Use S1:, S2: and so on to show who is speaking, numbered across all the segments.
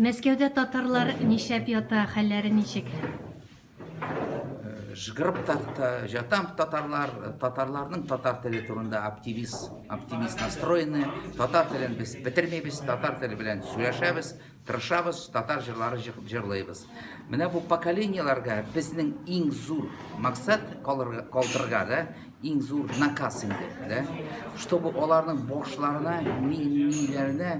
S1: Мәскәүдә татарлар нишләп ята, хәлләре ничек?
S2: Жгырып жатам татарлар, татарларның татар теле турында оптимист, оптимист настроены. Татар телен без бетермибез, татар теле белән сөйләшәбез, тырышабыз, татар җырлары җырлыйбыз. Менә бу поколениеләргә безнең иң зур максат калдырырга да, иң зур наказ инде, да, чтобы аларның башларына, миләренә,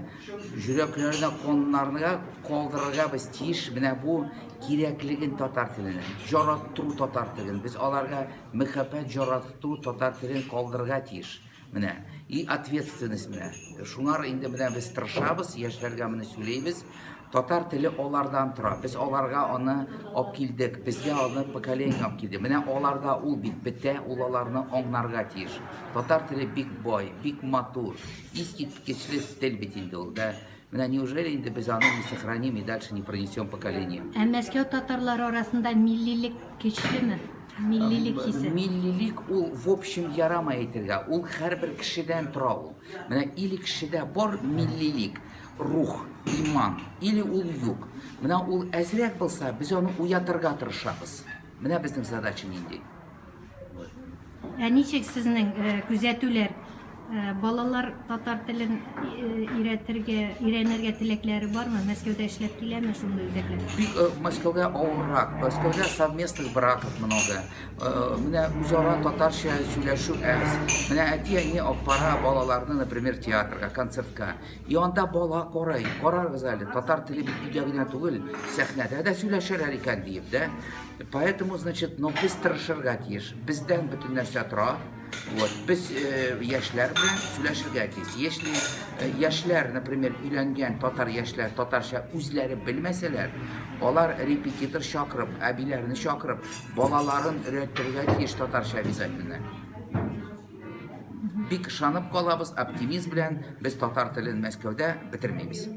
S2: Җөрәкләренә, каннарына калдырырга без тиеш менә бу кирәклеген татар теленең, җараттыру татар телен. Без аларга мәхәббәт җараттыру татар телен калдырырга тиеш. Менә и ответственность менә. Шуңар инде менә без тырышабыз, яшьләргә моны сөйлибез. Татар теле алардан тора. Без аларга аны алып килдек. Безгә аны поколение алып килде. Менә аларда ул бит бетә, ул аларны аңнарга тиеш. Татар теле бик бай, бик матур. Искиткечле тел бит инде ул, да. Менә неужели инде без аны не сохраним и дальше не пронесем поколениям?
S1: Ә Мәскәү татарлары арасында миллилек көчлеме? Миллилек хисе.
S2: Миллилек ул в общем ярамай әйтергә. Ул һәрбер кешедән тора ул. Менә или кешедә бар миллилек, рух, иман, или ул юк. Менә ул әзрәк булса, без аны уятырга тырышабыз. Менә безнең задача нинди.
S1: Ә ничек сезнең э, күзәтүләр? Э, балалар татар телен э, өйрәтергә, өйрәнергә теләкләре бармы? Мәскәүдә эшләп киләме шундый үзәкләр?
S2: Бик Мәскәүдә авыррак. Мәскәүдә совместных браков много. Менә үзара татарча сөйләшү әз. Менә әти-әни алып бара балаларны, например, театрга, концертка. И анда бала карый, карарбыз әле, татар теле бит өйдә генә түгел, сәхнәдә дә сөйләшәләр икән диеп, да? Поэтому, значит, но без тырышырга тиеш. Бездән бөтен нәрсә тора. Вот, без э, яшьләр белән сөйләшергә тиеш. Если э, яшьләр, например, өйләнгән татар яшьләр татарча үзләре белмәсәләр, алар репетитор чакырып, әбиләрне чакырып, балаларын өйрәтергә тиеш татарча обязательно. Бик ышанып калабыз, оптимизм белән без татар телен Мәскәүдә бетермибез.